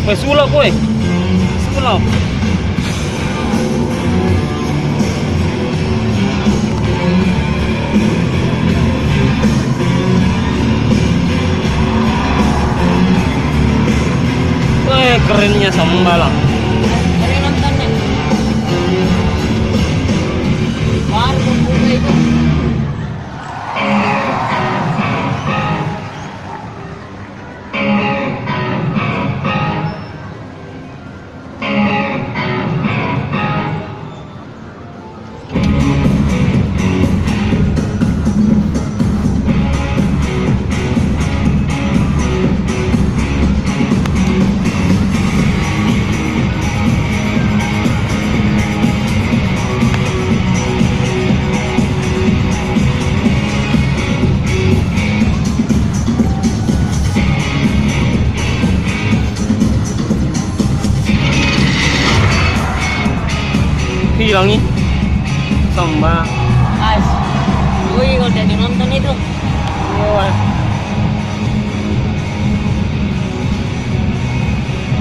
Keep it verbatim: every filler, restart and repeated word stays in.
Weh, sulap, weh. Sulap. Weh, kerennya Sambalang. Ada nonton nih. Baru kumpul itu. Hilangi. Samba. As. Wih, kalau jadi nonton itu. Wah,